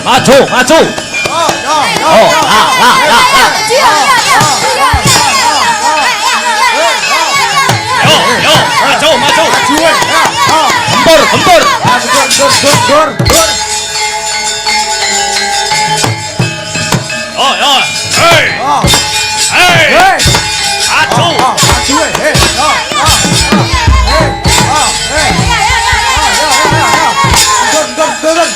Maju, maju. Oh, lah, lah, lah, lah. Yo, yo, maju, maju. Gempur, gempur. Gor, gor. Yo, yo. Hey. Hey. Hey. Maju. Maju, hey. Hey. Hey. Gor, gor, gor.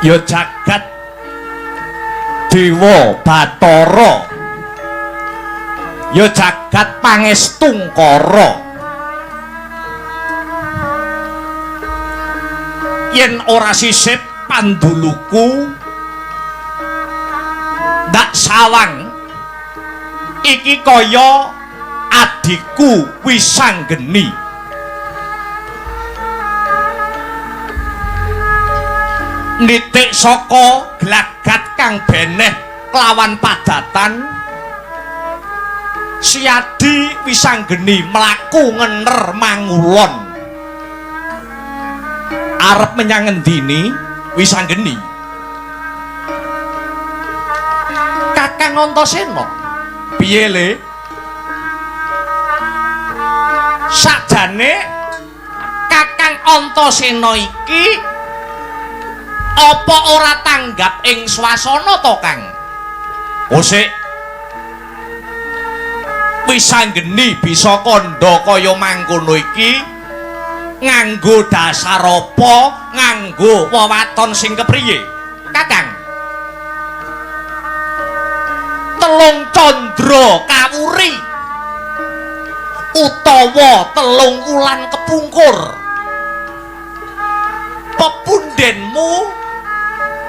Ya jagat Dewa Bathara, ya jagat Pangestungkara. Yen ora sisip panduluku ndak sawang iki kaya adhiku Wisanggeni. Nitik saka glagat kang beneh kelawan padatan Siadi Wisanggeni mlaku ngener mangulon. Arep menyang ngendini Wisanggeni? Kakang Antasena, piye le? Sakjane Kakang Antasena iki apa ora tanggap ing swasana to, Kang? Kosik Wisanggeni bisa kandha kaya mangkono iki nganggo dasar apa, nganggo wewaton sing kepriye, Kakang? Telung candra kawuri utawa telung wulan kepungkur, pepundenmu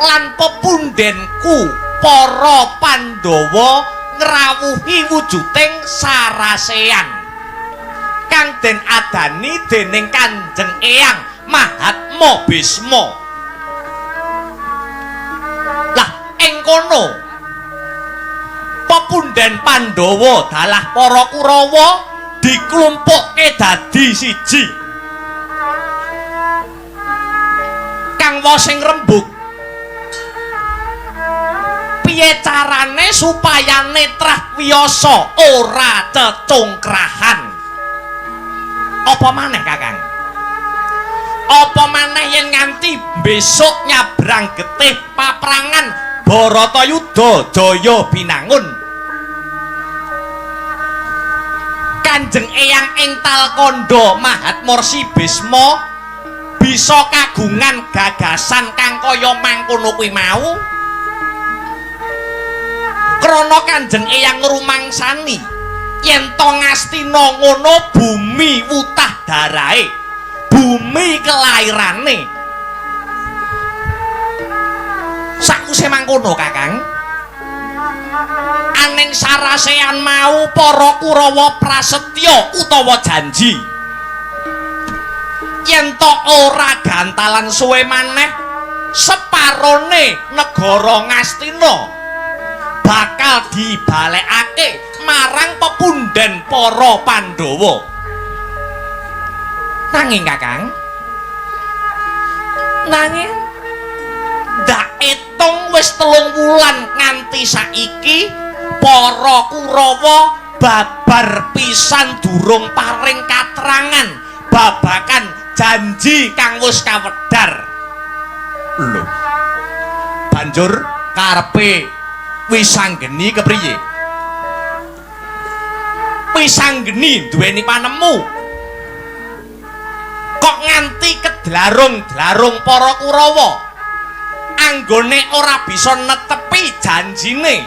lan pepundenku para Pandhawa ngrawuhi wujuding sarasean kang den adani dening Kanjeng Eyang Mahatma Bisma. Lah ing kono pepunden Pandhawa dalah para Kurawa diklumpukke dadi siji. Kang wosing rembug piye carane supaya netrah wiyasa ora cecungkrahan? Apa maneh, Kakang? Apa maneh yen nganti besok nyabrang getih paprangan Bharatayuda Jaya Binangun, Kanjeng Eyang Ental Kandha Mahatma Rsi Bisma bisa kagungan gagasan kang kaya mangkono kuwi mau? Krana Kanjeng Eyang ngrumangsani yen to Ngastina ngono bumi wutah darahe, bumi kelairane. Rasaku sing mangkono, Kakang. Aning sarasean mau para Kurawa prasetya utawa janji. Yen to ora gantalan suwe maneh, separone negara Ngastina bakal dibalekake marang pepunden para Pandhawa. Nanging Kakang, nanging ndak etung wis 3 wulan nganti saiki para Kurawa babar pisan durung paring katrangan babakan janji kang wis kawedhar. Lho, banjur karepe Wisanggeni kepriye? Wisanggeni duweni panemu kok nganti kedlarung-dlarung para Kurawa anggone ora bisa netepi janjine.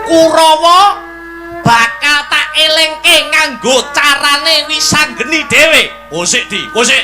Kurawa bakal tak elingke nganggo carane Wisanggeni dhewe. Kosik di, kosik.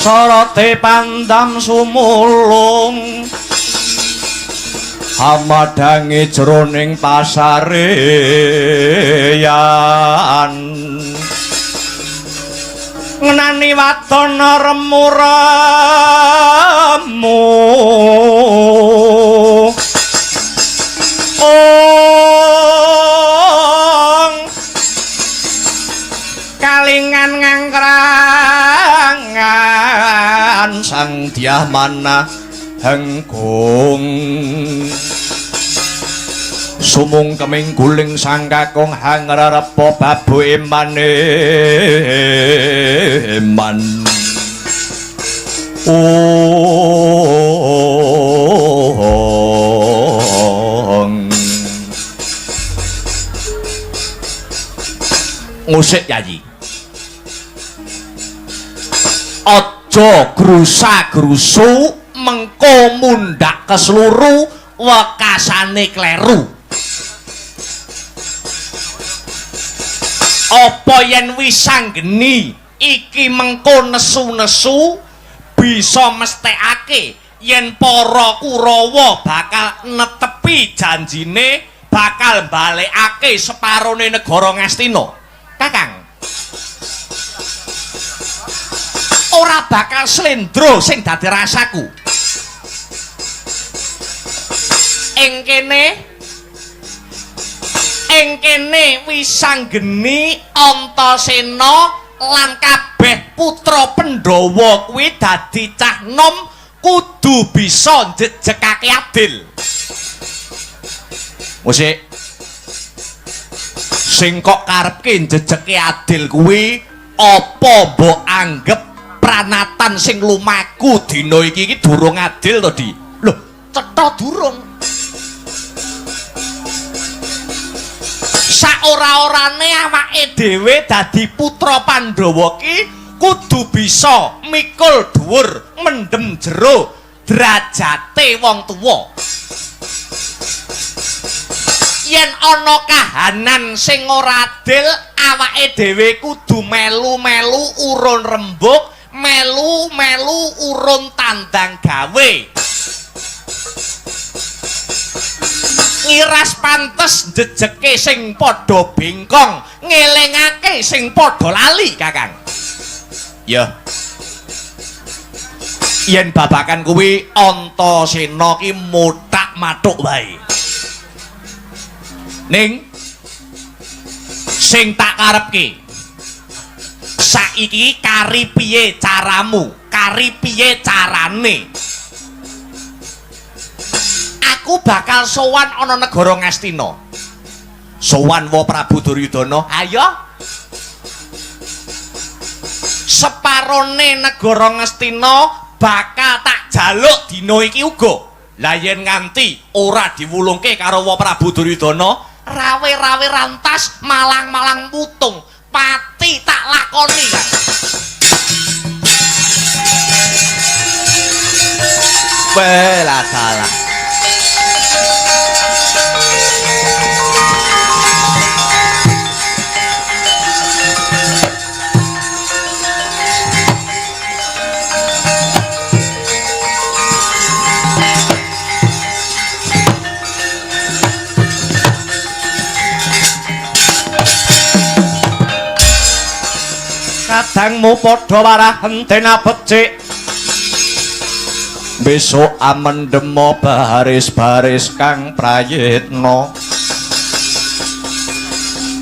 Sorote pandam sumulung amadange jroning pasareyan, ngenani wadon remu-remu ong kalingan ngangkrangan sang dyah manah hengkung sumung keming guling sang kakung hangrerepa babuke maneman. Ong ngusik Yayi, aja grusa-grusu mengko mundhak kesluru wekasane kleru. Apa yen Wisanggeni iki mengko nesu-nesu bisa mesthekake yen para Kurawa bakal netepi janjine, bakal balekake separone negara Ngastina. Kakang, ora bakal slendro sing dadi rasaku. Ing kene Wisanggeni, Antasena lan kabeh putra Pandhawa kuwi dadi cah nom kudu bisa njejegake adil. Musik sing kok karepke njejeke adil kuwi apa mbok anggep pranatan sing lumaku dina iki iki durung adil to, Di? Lho, cetha durung. Saora-orane awake dhewe dadi putra Pandhawa ki kudu bisa mikul dhuwur, mendem jero derajate wong tuwa. Yen ana kahanan sing ora adil, awake dhewe kudu melu-melu urun rembug, melu-melu urun tandang gawe. Ngiras pantes njejeke sing padha bengkong, ngelingake sing padha lali, Kakang. Ya. Yen babakan kuwi Antasena ki mothak-mathuk wae. Ning sing tak karepke saiki kari piye caramu, kari piye carane? Aku bakal sowan ana negara Ngastina. Sowan wa Prabu Duryudana. Ayo. Separone negara Ngastina bakal tak jaluk dina iki uga. Lah yen nganti ora diwulungke karo wa Prabu Duryudana, rawe-rawe rantas malang-malang putung, pati tak lakoni, Kang. Welah salah. Kadangmu padha warah entena becik. Besok amendemo baris-baris kang prayitna.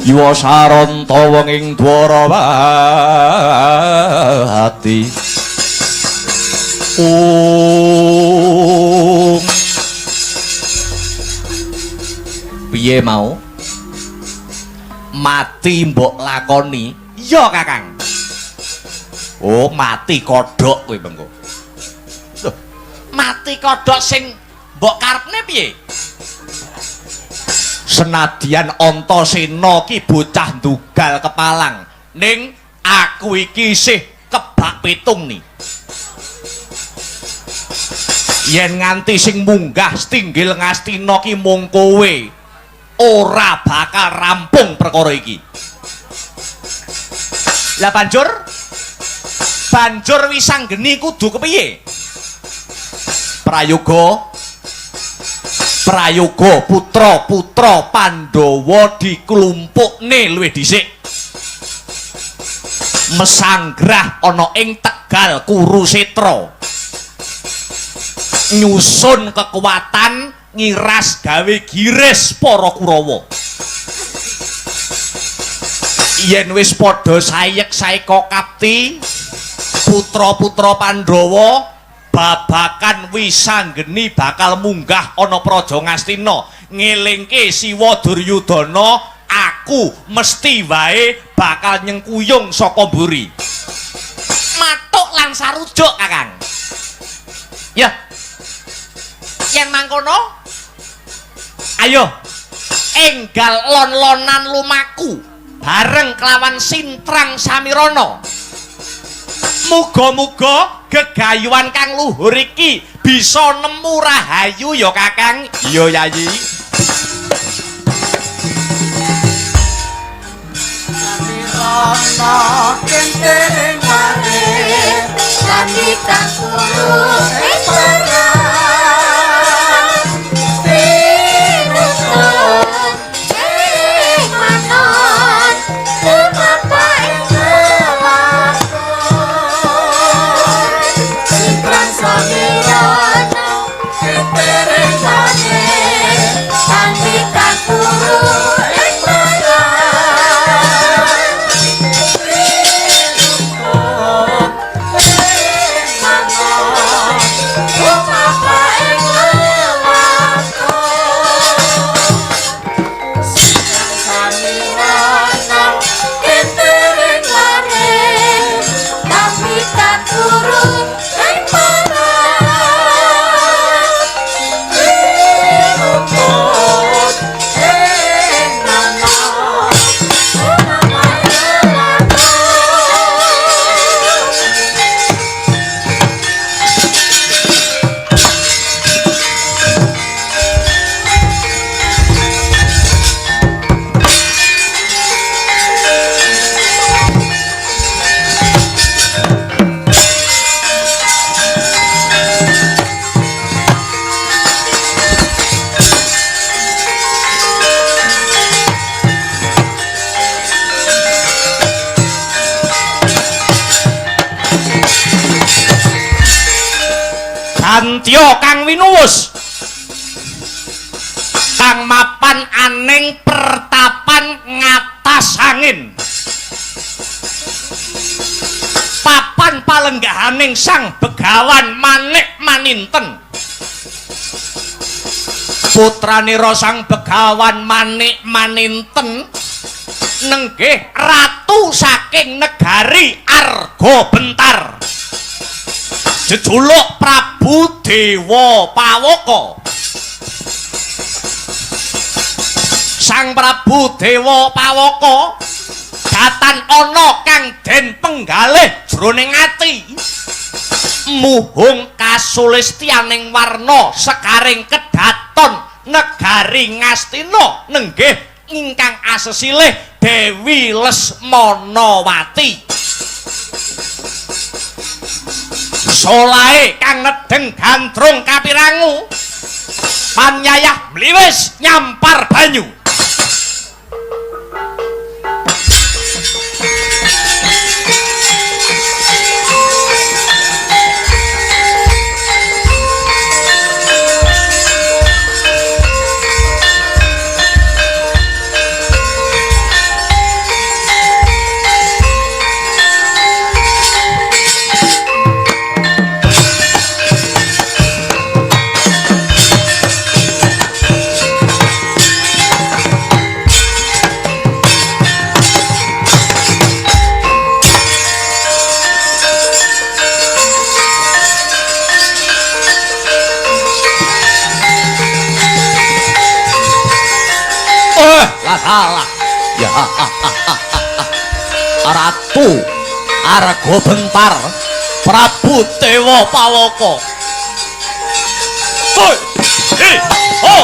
Yuwa saranta wong ing Dwarawati. Om. Piye mau? Mati mbok lakoni? Iya, Kakang. Oh, mati kodhok kowe mengko. Loh, mati kodhok sing mbok karepne piye? Senadyan Antasena ki bocah ndugal kepalang, ning aku iki isih kebak pitung ni. Yen nganti sing munggah stinggil Ngastina ki mung kowe, ora bakal rampung perkara iki. Lah banjur Wisanggeni kudu kepiye? Prayoga putra-putra Pandhawa diklumpukne luwih dhisik. Mesanggrah ana ing Tegal Kurusetra. Nyusun kekuatan ngiras gawe giris para Kurawa. Yen wis padha sayek-sayeka kapti putra-putra Pandhawa babakan Wisanggeni bakal munggah ana Praja Ngastina ngelingke Siwa Duryudana, aku mesti wae bakal nyengkuyung saka mburi. Matuk lan sarujuk, Kakang. Ya. Yen mangkono, ayo enggal lon-lonan lumaku bareng kelawan Sintrang Samirana. Muga-muga gegayuhan kang luhur iki bisa nemu rahayu ya, Kakang. Iya, Yayi. Samirana kentering wae Sandi kang kuru ing perang. Tinutut ing manon tumapa ing lelakon. Sintrang Samirana kentering wae sandi kang kuru ing perang. Tinutut ing manon tumapa ing lelakon. Sintrang Samirana kentering lare tapi tak turu ing perang. Tinutut ing manon tumapa ing lelakon. Gantya kang winuwus kang mapan aning pertapan ngatas angin, papan palenggahaning sang begawan manik maninten. Putranira Sang Begawan Manik Maninten nenggih ratu saking negari Arga Bentar. Jejuluk Prabu Dewa Pawaka. Sang Prabu Dewa Pawaka datan ana kang den penggalih jroning ati. Muhung kasulistyaning warna sekaring kedaton negari Ngastina nenggih ingkang asesilih Dewi Lesmanawati. Solahe kang nedeng gandrung kapirangu panyayah mliwis nyampar banyu. Salah ya. Ratu Arga Bentar Prabu Dewa Pawaka. Hoi hi ho.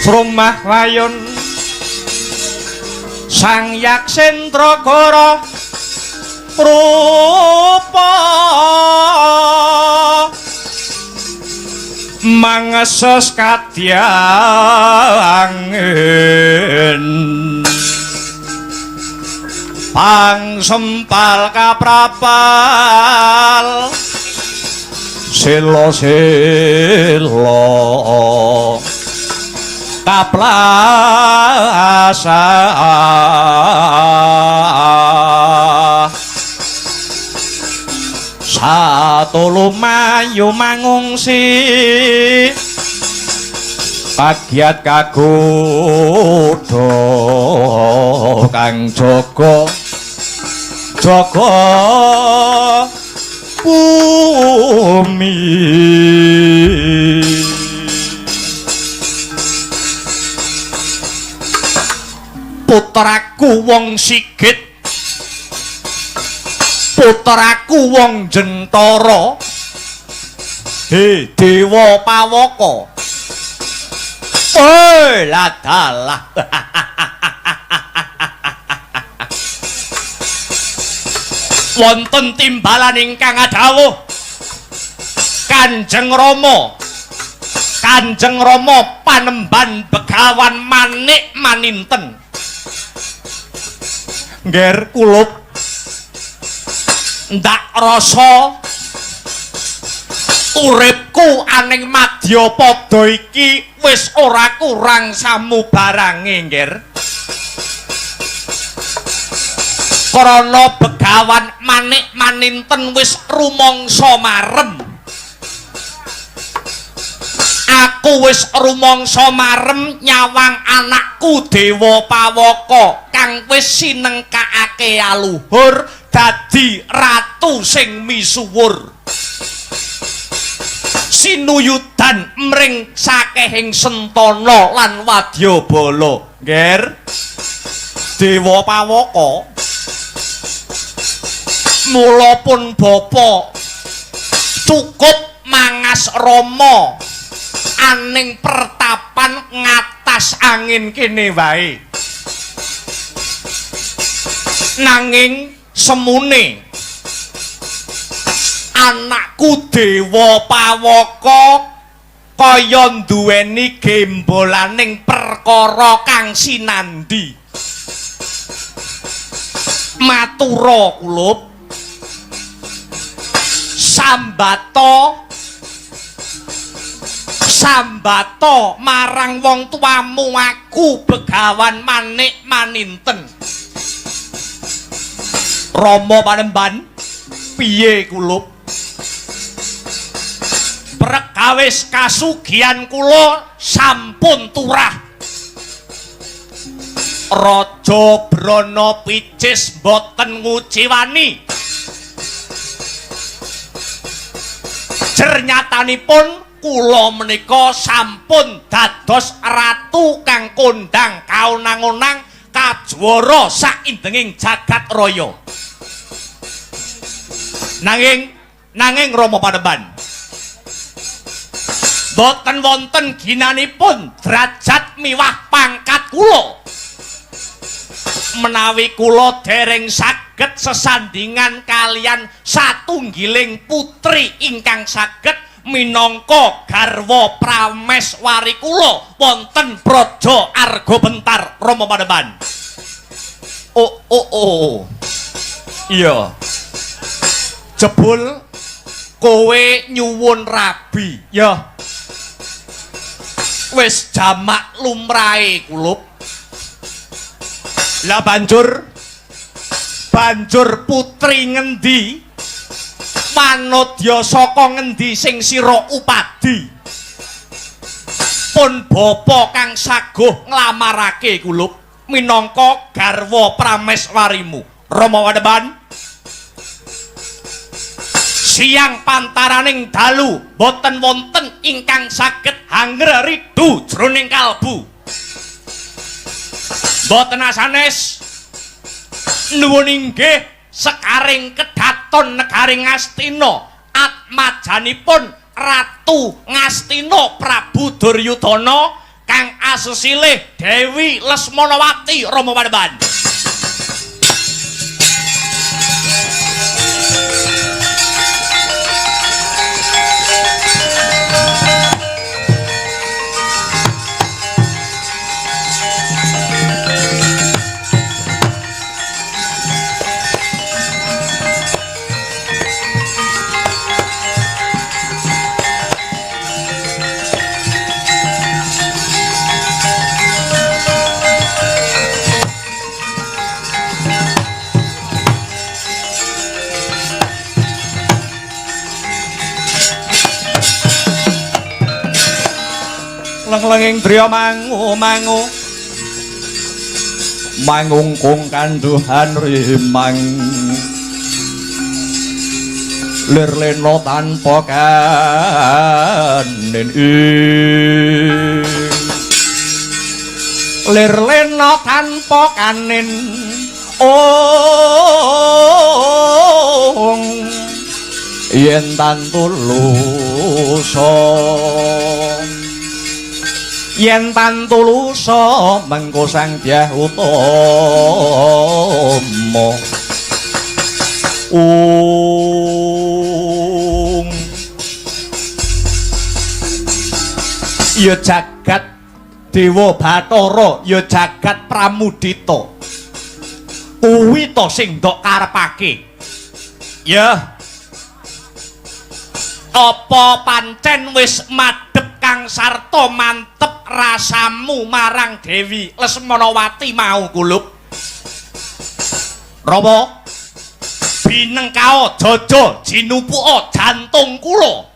Sromah wayun Sang Yaksendra Gara rupa mangeses kadya angin pangsempal kaprapal sela-sela kaplasa satulu mayu mangungsi kagiat kagodha kang jaga jaga bumi. Putraku wong Sigit, putraku wong Jentara, he Dewa Pawaka. Oi ladalah. Wonten timbalan ingkang adhawuh Kanjeng Rama, Kanjeng Rama panemban Begawan Manik Maninten. Ngger kulup ndak rasa uripku aning madyapada iki wis ora kurang samubarange, ngger. Krana Begawan Manik Maninten wis rumangsa marem. Aku wis rumangsa marem nyawang anakku Dewa Pawaka kang wis sinengkakake aluhur dadi ratu sing misuwur. Sinuyudan mring sakehing sentana lan wadyabala. Ngger Dewa Pawaka, mula pun bapa cukup mangas rama aning pertapan ngatas angin kene wae. Nanging semune anakku Dewa Pawaka kaya nduweni gembolaning perkara kang sinandi. Matura kulup sambata sambata marang wong tuamu aku Begawan Manik Maninten. Rama panemban piye kulup? Prekawis kasugihan kula sampun turah. Raja Brana Picis boten nguciwani. Jernyatanipun kula menika sampun dados ratu kang kondang kaonang-onang kajuara saindenging jagat raya. Nanging Rama panemban boten wonten ginanipun derajat miwah pangkat kula. Menawi kula dereng saged sesandingan kalian satunggiling putri ingkang saged minangka garwa prameswari kula wonten Praja Argabentar. Rama panemban. Oh oh oh. Iya. Jebul kowe nyuwun rabi. Ya. Wis jamak lumrahe kulup. Lah banjur putri ngendi? Manodya saka ngendi sing sira upadi? Pun bapa kang saguh nglamarake kulup minangka garwa prameswarimu. Rama panemban. Siang pantaraning dalu boten wonten ingkang saged hangre ridu jroning kalbu. Boten asanes nuwun inggih sekaring kedaton negari Ngastina atmajanipun Ratu Ngastina Prabu Duryudana Kang asesilih Dewi Lesmanawati Rama Panembahan. Leng-lenging driya mangu-mangu mangungkung kanduhan rimang lir lena tanpa kanin lir lena tanpa kanin ong yen tantulusa yen tantulusa mengko Sang Dyah Utama ung ya jagat Dewa Bathara ya jagat Pramudita kuwi to sing ndok karepake ya apa pancen wis madhep kang sarta mantep rasamu marang Dewi Lesmanawati mau kulup Rama binengkao jaja jinupuka jantung kula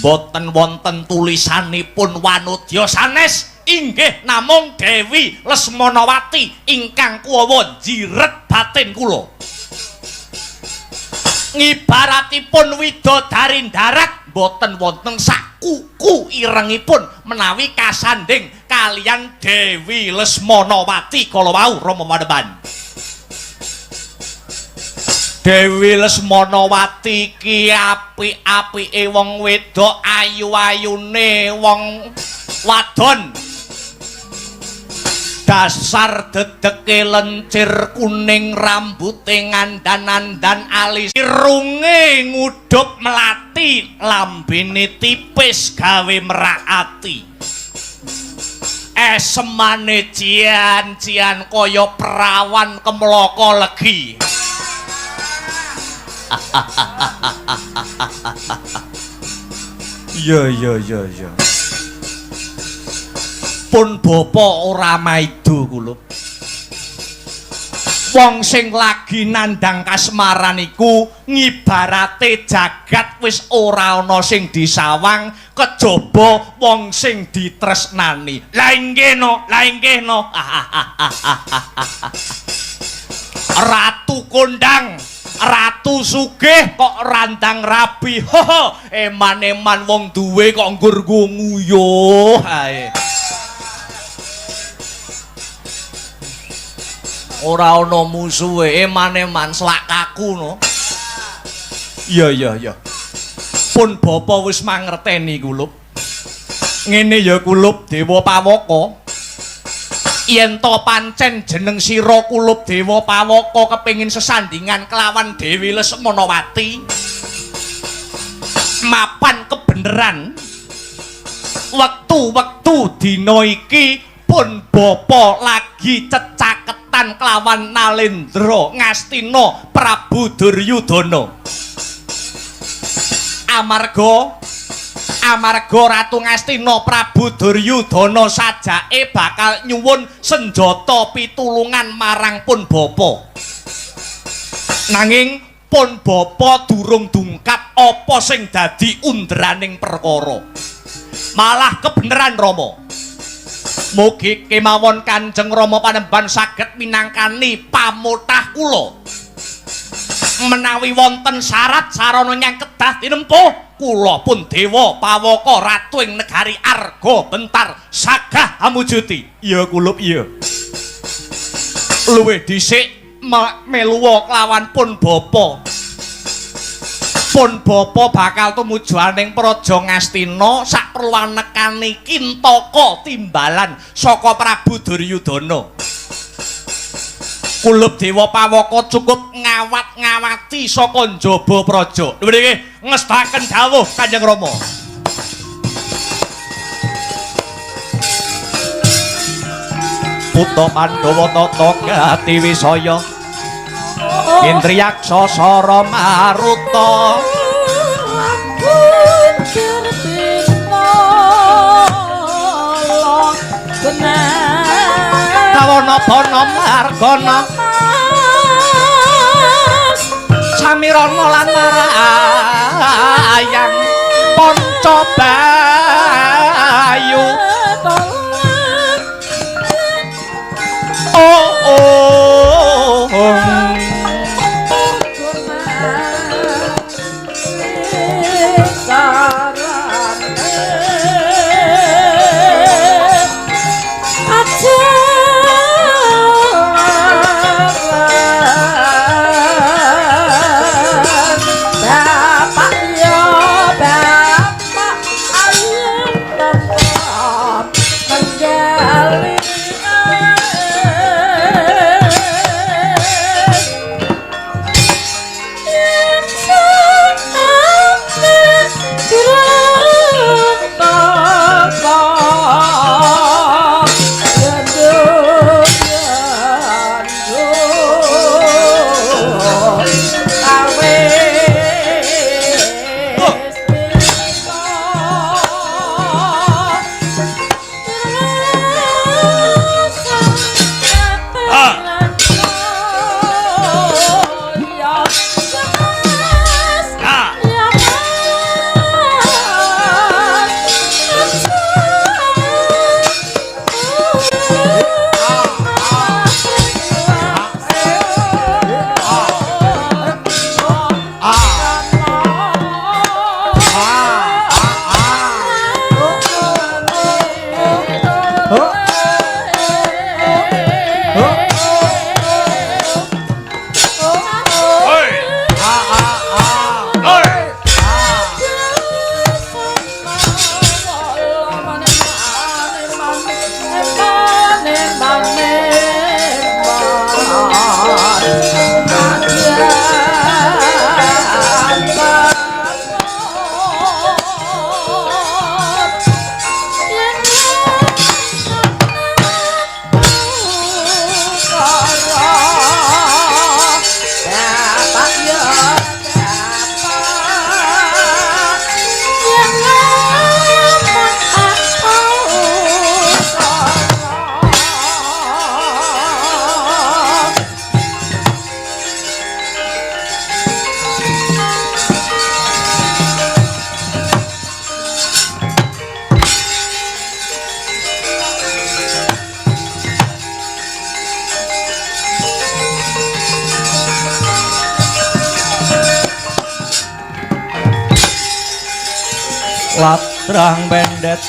mboten wonten tulisanipun wanudya sanes inggih namung Dewi Lesmanawati ingkang kuwawa njiret batin kula ngibaratipun widodari darat mboten wonten sak kuku irengipun menawi kasanding kalian Dewi Lesmanawati kala wau Rama Panembahan. Dewi Lesmanawati ki apik-apike wong wedok ayu-ayune wong wadon dasar dedeke lencir kuning rambute ngandan-andan alis irunge ngudhup melati lambene tipis gawe merak ati esemane cian-cian kaya perawan kemlaka legi. Iya iya iya iya pun bapa ora maido kulup wong sing lagi nandhang kasmaran iku ngibarate jagat wis ora ana sing disawang kejaba wong sing ditresnani. Lah inggih no, lah inggih no. Ratu kondang, ratu sugih kok randang rabi. Eman-eman wong duwe kok nggur nguyuh ae. Ora ana musuhe, eman-eman selak kaku no. Iya iya iya. Pun bapa wis mangerteni kulup. Ngene ya kulup Dewa Pawaka. Yen to pancen jeneng sira kulup Dewa Pawaka kepengin sesandingan kelawan Dewi Lesmanawati. Mapan kebeneran. Wektu-wektu dina iki pun bapa lagi cecaketan kelawan Nalendra Ngastina Prabu Duryudana. Amarga Ratu Ngastina Prabu Duryudana sajake bakal nyuwun senjata pitulungan marang pun bapa. Nanging pun bapa durung dungkap apa sing dadi undraning perkara. Malah kebeneran Rama. Mugi kemawon Kanjeng Rama Panembahan saged minangkani pamotah kula. Menawi wonten syarat sarana ingkang kedah tinempuh, kula pun Dewa Pawaka ratu ing negari Arga Bentar sagah amujuti. Iya kulup iya. Luwih dhisik meluwa kelawan pun bapa. Pun bapa bakal tumuju aning Praja Ngastina saperluan nekani Kintaka timbalan saka Prabu Duryudana. Kulup Dewa Pawaka cukup ngawat-ngawati saka njaba praja. Mriki ngestaken dawuh Kanjeng Rama. Putra Pandhawa tata gati wisaya Indriyaksa sara maruta Tawana bana margana Samirana lan marayang Panca bayu. Oh oh, oh. Ladrang pendet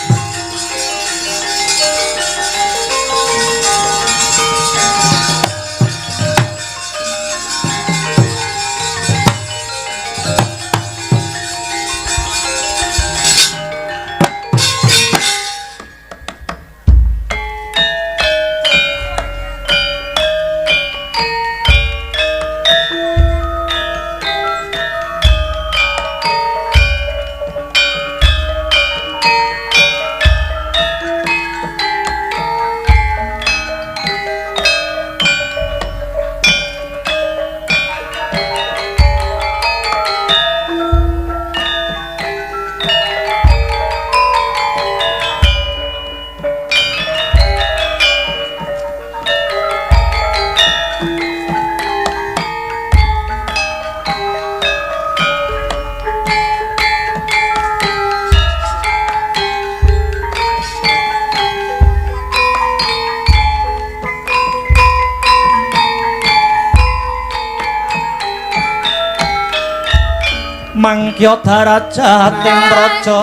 mangkya darajating praja.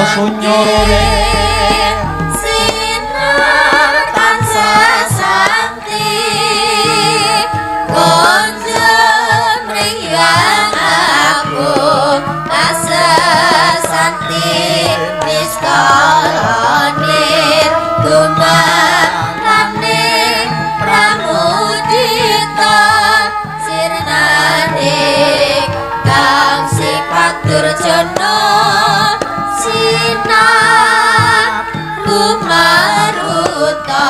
sunya rore sinar tansah santi konjen mriyang agung kasesanti niskala nir dumarane pramudita sirnane kang sifat durjana sinar rumaruta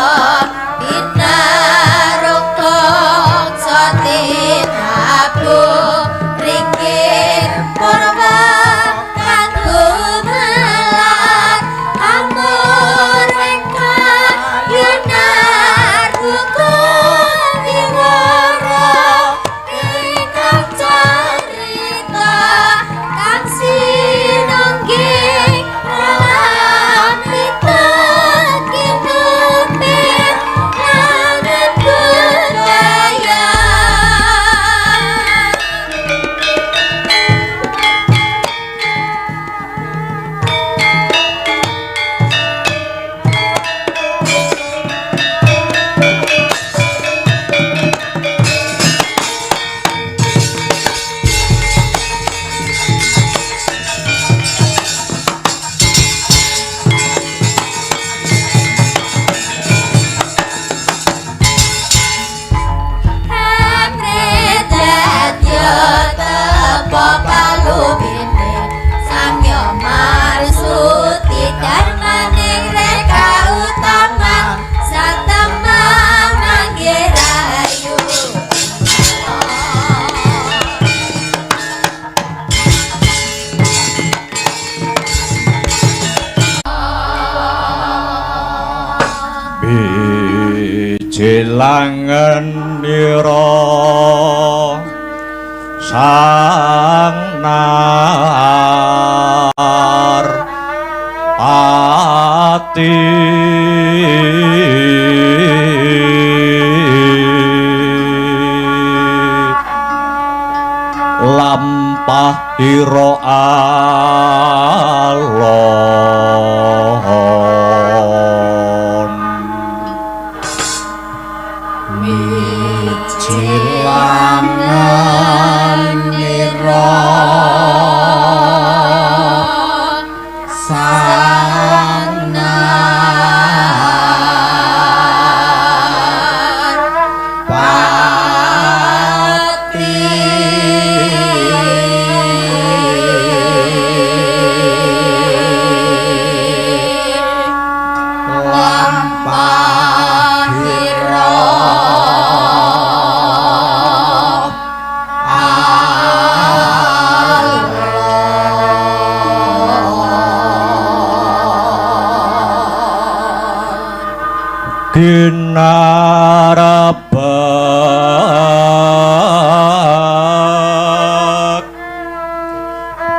binarokta satinabu ringkir purwa kagumelar amur yunar hukum wiwara ingkang carita kang sinungging pralamita kinupit langit budaya. Amredatya tepa palubine samya marsuti dharmaning reka utama satemah manggih rahayu. Bijilangen nira sang nar ati lampah ira alon. Wijilangan nira sang nar pati lampah ira Ginarabek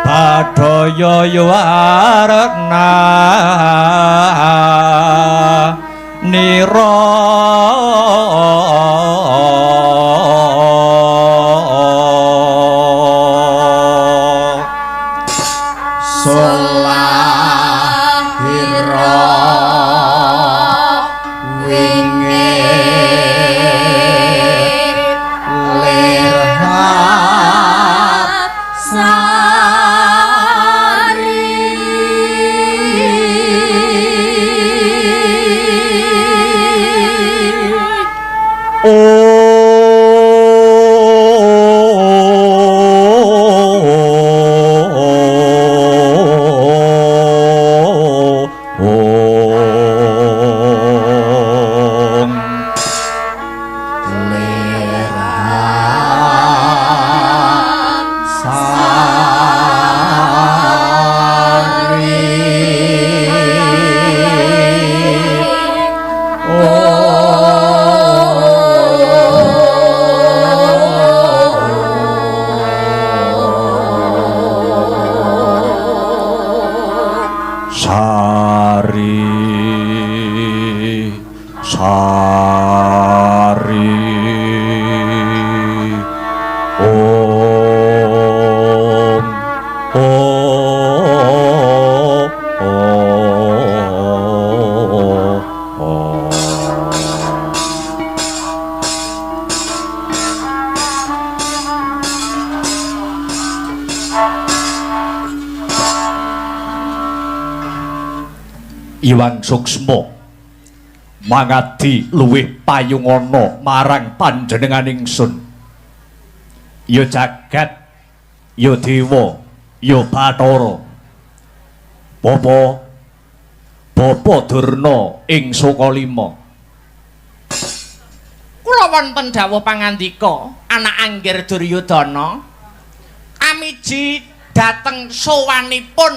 Badaya yuwarna nira Solahira wingit lerhap sari. Om. Lerhap sari. Sari sari om om om. Iwang Suksma mangadi luwih payungana marang panjenengan ingsun. Ya jagat, ya dewa, ya bathara. Bapa Bapa Durna ing Sukalima. Kula wonten dawuh pangandika anak anggir Duryudana amiji dhateng sowanipun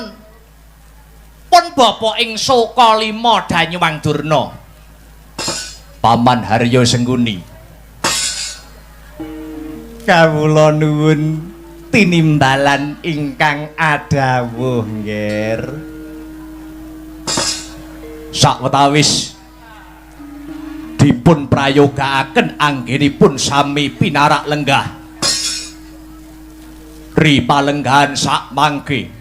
pun bapa ing Sukalima Danyuwang Durna. Paman Harya Sengkuni. Kawula nuwun tinimbalan ingkang adawuh, Ngger. Sawetawis dipun prayogaaken anggenipun sami pinarak lenggah. Ri palenggahan sak mangke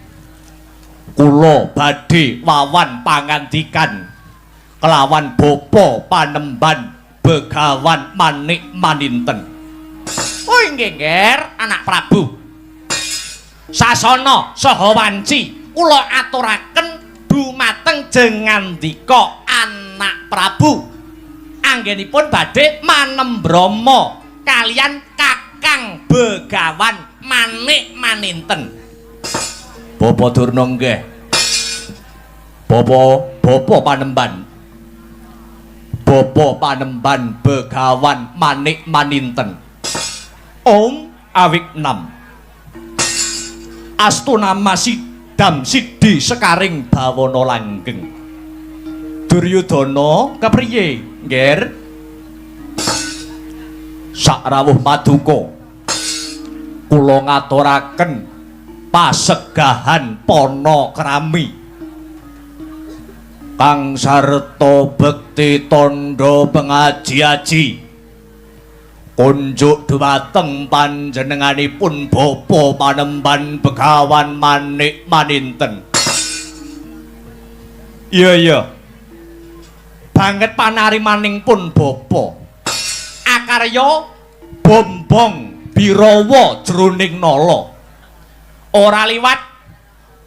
kula badhe wawan pangandikan kelawan bapa panemban Begawan Manik Maninten. Oh inggih, Ngger, anak Prabu. Sasana saha wanci kula aturaken dumateng jengandika anak Prabu. Anggenipun badhe manembrama kalian Kakang Begawan Manik Maninten. Bapa Durna nggih. Bapa bapa panemban. Bapa panemban Begawan Manik Maninten. Om awik nam. Astunama sidam sidi sekaring bawana langgeng. Duryudana kepriye, Ngger? Sakrawuh paduka kula ngaturaken pasegahan pana krami kang sarta bekti tandha pengaji-aji kunjuk dhumateng panjenenganipun Bapa Panemban Begawan Manik Maninten. Iya iya. Banget panarimaning pun bapa. Akarya bombong birawa jroning nala. Ora liwat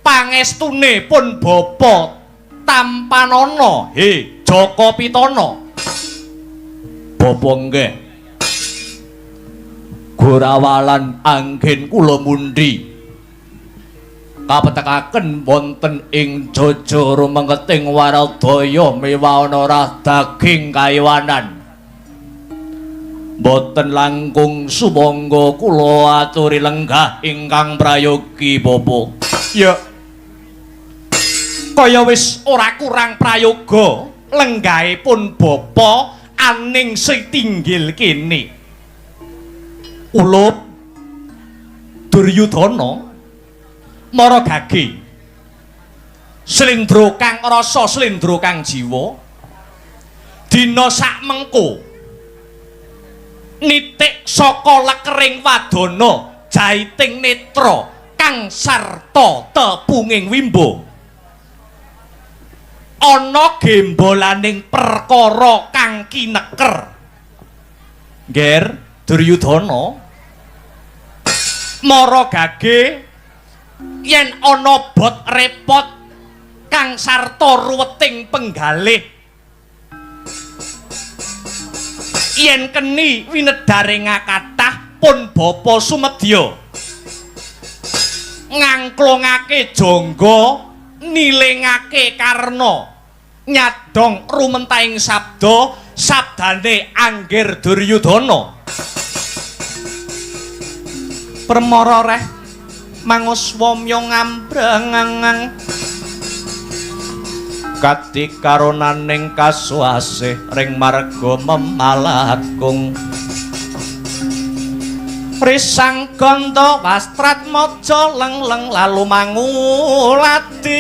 pangestune pun bapa tampanana he Jaka Pitana. Bapa nggih. Gorawalan anggen kula mundhi kapetekaken wonten ing jaja rumengeting waradaya mewaana rah daging kaiwanan. Boten langkung sumangga kula aturi lenggah ingkang prayogi bapa. Ya. Kaya wis ora kurang prayoga lenggahe pun bapa aning setinggil kene. Ulup Duryudana mara gage slendra kang rasa slendra kang jiwa dina sak mengko nitik saka lekering wadana jaiting netra kang sarta tepunging wimbo ana gembolaning perkara kang kineker. Ngger Duryudana mara gage yen ana bot repot kang sarta ruweting penggalih yen keni winedharing kathah pun bapa sumedya ngangklongake jangga nilingake karna nyadong rumentahing sabda sabdane Anggir Duryudana. Permara reh manguswamya ngambrang katikaronaning kasuasih ring marga memalakung risang ganda wastrat maja leng-leng lalu mangulati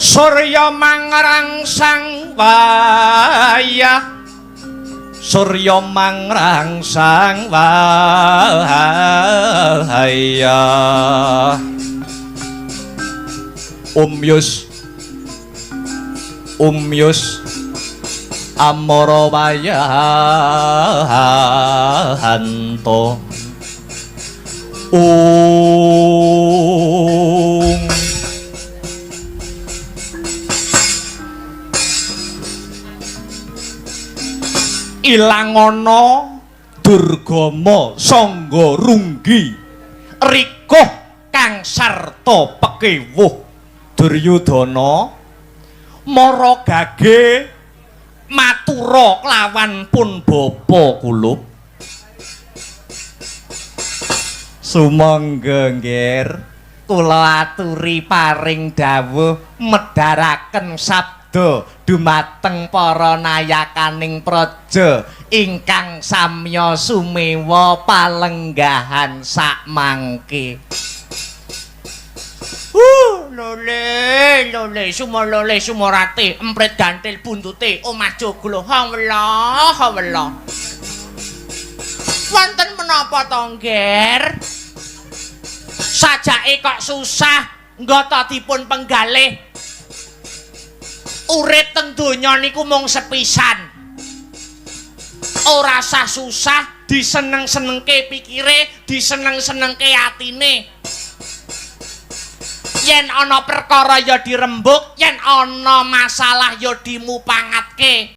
surya mangrangsang wayah surya mangrangsang wayah umyus umyus amara wayahanto ung Ilangana durgama sangga runggi rikuh kang sarta pekewuh. Duryudana mara gage matura kelawan pun bapa kulup. Sumangga nggih, kula aturi paring dawuh medharaken sabda dumateng para nayakaning praja ingkang samya sumewa palenggahan sakmangke. Lole, lole, sumolole, sumorate, emprit gantil buntute, omah joglo, hawela, hawela. Wonten menapa to, Ngger? Sajake kok susah nggata dipun penggalih. Urip teng donya niku mung sepisan. Ora sah susah, diseneng-senengke pikire, diseneng-senengke atine. Yen ana perkara ya dirembuk, yen ana masalah ya dimupangatke.